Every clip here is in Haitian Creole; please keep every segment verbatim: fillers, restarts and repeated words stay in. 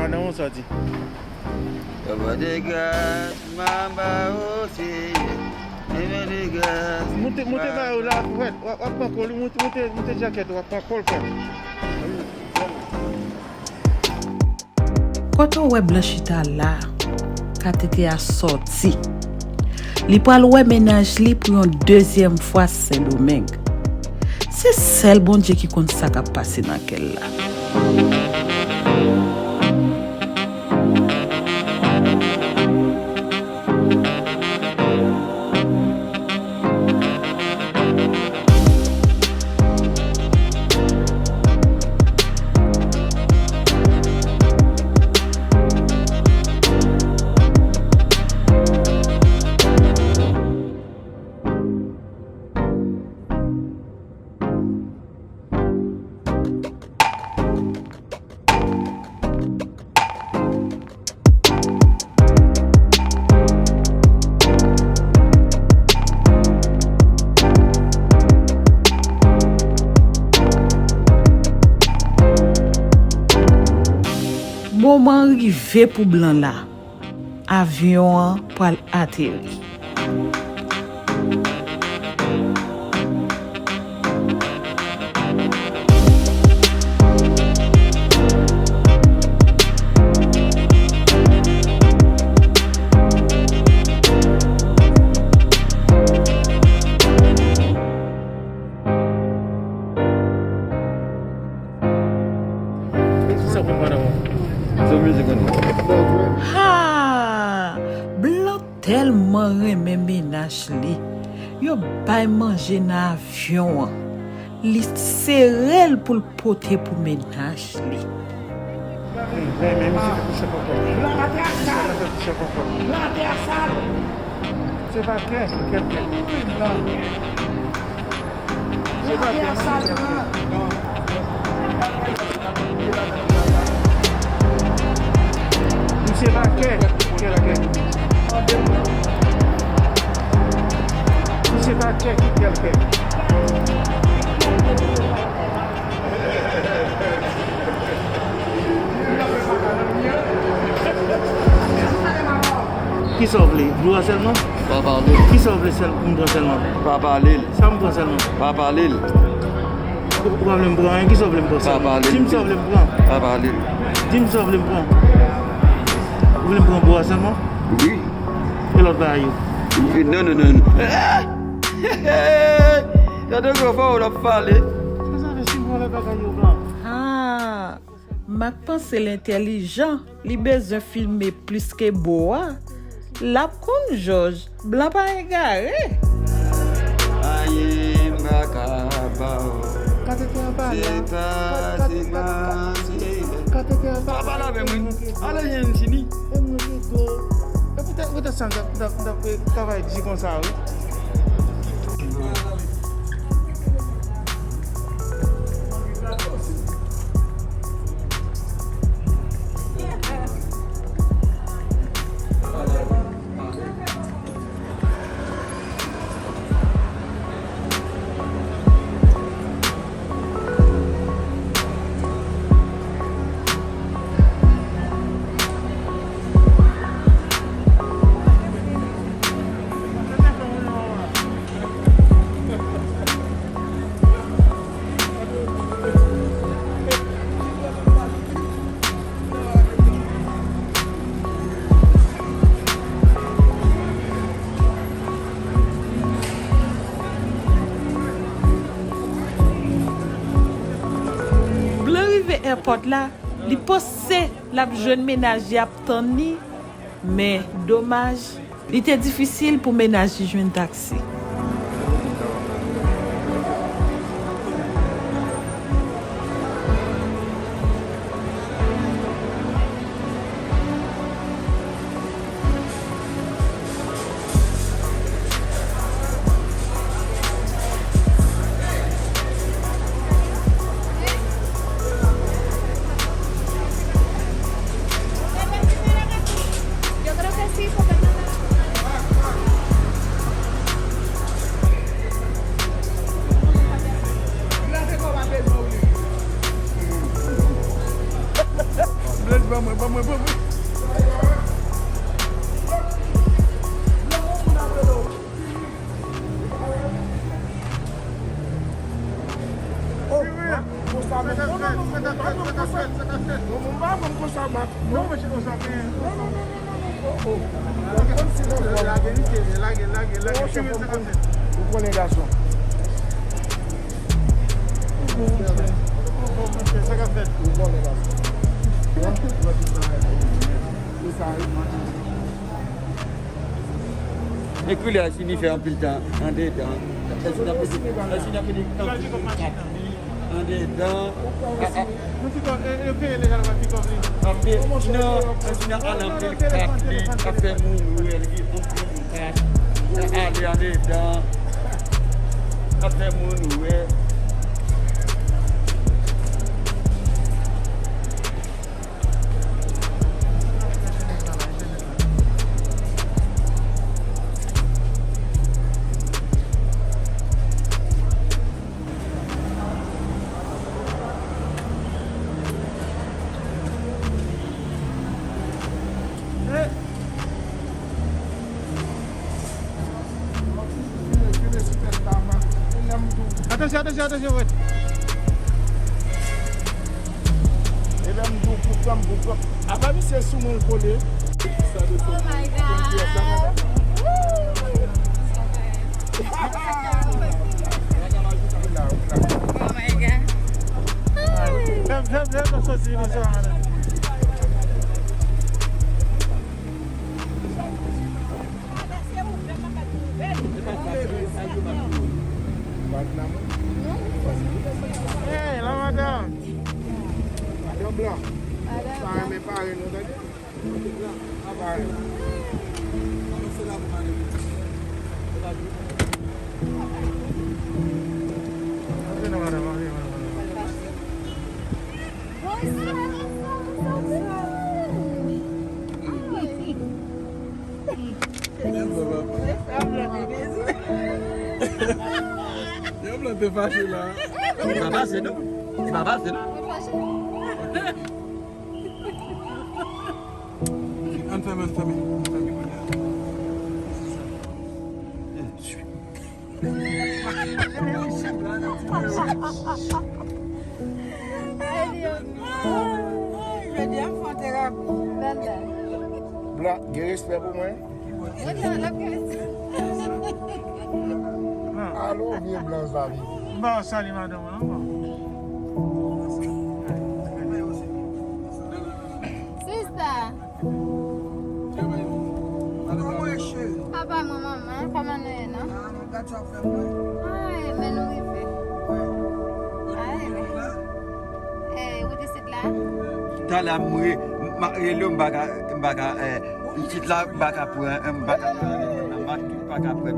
Nan yon sòti. Papa de gras, mama o Senyè. Papa de gras. Moute, moute ba yo la, frèt. W ap, w ap pran kòl, moute, moute, moute djakèt, w ap pran kòl, frèt. Kote w wè Blanchita la, K T T a sòti. Li pral wè mennaj li pou yon dezyèm fwa Sendomeng. Se sèl Bondye ki konn sa k ap pase nan kè l la. Moman rive pou blan la. Avyon an pral ateri. Sa pou pandan mwen. Sa mizik an. Ha! Blan tèlman renmen mennaj li. Yo bay manje nan avyon an. Li sere l pou l pote pou mennaj li. Men, men, misye fè kouche kòkòt. Misye fè kouche kòkòt. Se pa kè, kè, kè. Misye pa kè, kè, kè. Misye pa kè, kè, kè. Kisa w vle? Dwa sèlman? Pa pale l. Kisa w vle sèl, m pran sèlman? Pa pale l. Sa m pran sèlman? Pa pale l. Ou, ou pa vle m pran anyen? Kisa w vle m pran sèlman? Pa pale l. Di m sa w vle m pran. Pa pale l. Di m sa w vle m pran. Ou vle m pran bwa sèlman? Wi. E lòt bagay yo? Non, non, non, non. Gade gwo fò w ap pale. Sa sa vle si m vòlè bagay yo blan? Ah. M ak panse l entèlijan, li bezwen filme plis ke bo a. L ap konn jòj, blan pa egare. Ayen m pa ka ba w. K T T an pa la. Se pa, se pa, se pa. K T T an pa la. Pa pale avè m, wi. Ale, yen fini. E mwen rido. E poutèt, poutèt sa, m t ap, m t ap, m t ap travay di konsa, wi. Blan rive èpòt la, li panse l ap jwenn mennaj li ap tann li, men domaj, li te difisil pou mennaj li jwenn taksi. Mwen, mwen, mwen, mwen. Oh, Mak, konsa, non, non, non, non, non, non, non, konsa. Non, non, non, non, konsa, Mak. Non, non, non, non, non, non, oh, oh. Lage li, lage, lage, lage. Ou konnen gason. Ou konnen gason. Se sa, wi. Epi lè Sini fè anpil tan andedan, Sini ap mete, Sini ap mete anpil kat li andedan. Ap fè, non, Sini al anpil kat li, ap fè moun wè li anpil kat. Ale andedan, ap fè moun wè. Atansyon, atansyon, atansyon, wait. E lè m di w pou pran, m pou pran. Apa misye sou mwen l kole? Oh my God. Woo. Oh my God. Fè m, fè m, fè m soti nan sa. Hey, la madanm. Madanm blan. Sa renmen pare nou, tande? Madanm blan, pa pare. Bonsoir, bonsoir, bonsoir. Yon blan te fache la. Li pa fache non. Li pa fache non. Ann fèmen, ann fèmen, ann fèmen. Jodi a m fè yon terapi. Blan, gen respè pou mwen. Mwen nan l ap gen respè. Alo, vye blan sa vini. M pa sali madanm mwen non. Sista. Kòman w ye, cheri? Papa mwen, manman, kòman nou ye non? Ah, mwen gad sa w fè mwen. Ay, men nou rive. Ay, men. Eh, ou di sit la? Talè a m re, m a rele w, m pa ka, m pa ka, eh, pitit la, m pa ka pran, m pa ka pran telefòn nan, m pa ka pran.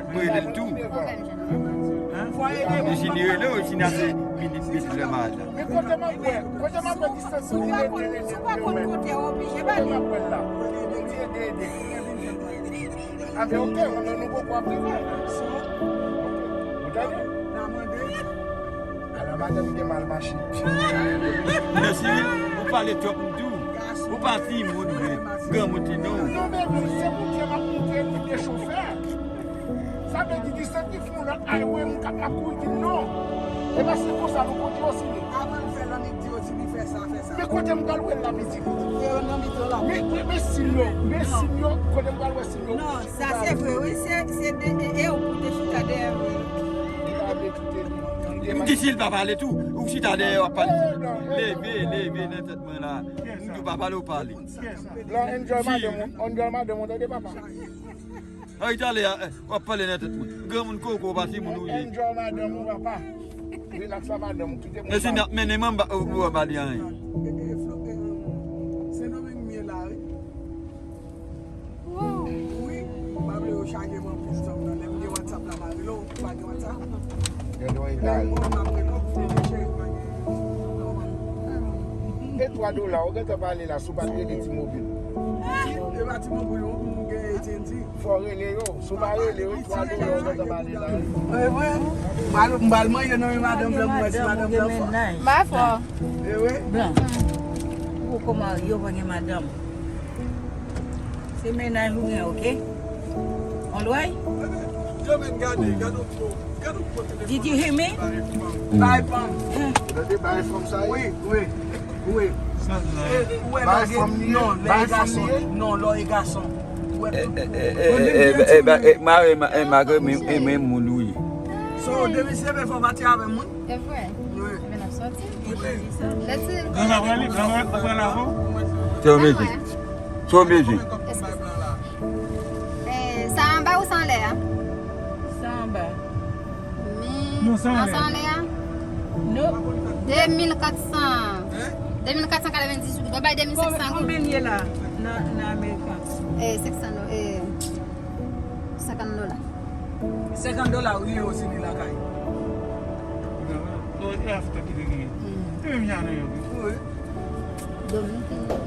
M rele l tou. Ok, m jwenn. Li si li rele w, si n ap se minit, minit lè malad la. Men kote m ap wè, kote m ap wè distans li rete, rete, rete, rete, kote m ap wè l la. Li di ede, ede. Avè, ok, on nou poko ap rive. Ou tande? Ala madanm gen mal mache. Mèsi, ou pale twòp, m di w. Ou pa timoun vre. Granmoun te non. Non, men se Bondye m ap montre, li te chofè. Sa vle di, distans li fè yon lòt highway, moun k ap, ap kouri di non. E pa se konsa nou konn di yo, Sini. Avan l fè lannik di yo, di li fè sa, fè sa. Men kote m pral wè l la, men di li. E yo nan mitan la. Men, men, men Sini yo, men Sini yo, kote m pral wè Sini yo. Non, sa se vre, wi. Se, se de, e, e ou pou te chita dèyè, wi. Li pa vle kite li. M di si l pa pale tou, ou chita dèyè, w ap pale. Leve, leve nan tèt mwen la. M di w pa pale, ou pale. Blan, enjoy madanm ou, enjoy madanm ou, tande papa. Ay, talè a, eh, w ap pale nan tèt mwen. Granmoun koko, pa timoun ou ye. Enjoy madanm ou, papa. Relax a madanm ou, kite moun. E si n ap mennen manba, ou, ou pa li anyen. Sendomeng m ye la, wi. Wi, m pa vle yo chaje m anpil, zanm nan. Lè m gen WhatsApp la, m a rele w, ou pa gen WhatsApp. Gen dwa e kare. Lè m bon, m ap rele w, m cheri, pa gen. E twa dola, ou gentan pale la, si w pa t rele T-Mobile. E pa ti moun pou yo, moun gen A T and T. Fò rele yo. Si w pa rele yo, twa dola w gentan ba li la. Wi, wi. M pral, m pral manje nan men madanm nan pou wè si madanm nan fò. Mafò. E wi. Blan. Ou kòman yo pa gen madanm? Se mennaj ou gen, oke? Alright? Yo menm gade, gade yon gwo, gade yon gwo telefòn. Did you hear me? Bay fanm. Gade bay fanm sa ye. Wi, wi, wi. Sa la. Ou wè lè gen, non, lè gason, non, lè e gason. Ou wè tout. E, e, e, e, e, e, ma, e, ma, e, malgre men, e, men moun ou ye. So, depi se bèl fò pati avè moun. E vre. Wi. Ebyen, n ap sòti. Let's see. Granma pral li, granma pral avè w. Se yon mezi. Se yon mezi. Eh, sa anba ou sa anlè a? Sa anba. Men, non, sa anlè. Sa anlè a? Non. De mil kat san. De mil kat san katrevenndis goud. Ou bay de mil senk san goud. Konbyen l ye la? Nan, nan American. Eh, senk san do-, eh, senkant dola. Senkant dola, wi, yo, si li lakay. Non, e afta ki te genyen. Hmm. E menm jan nou yo. Wi. Dominiken.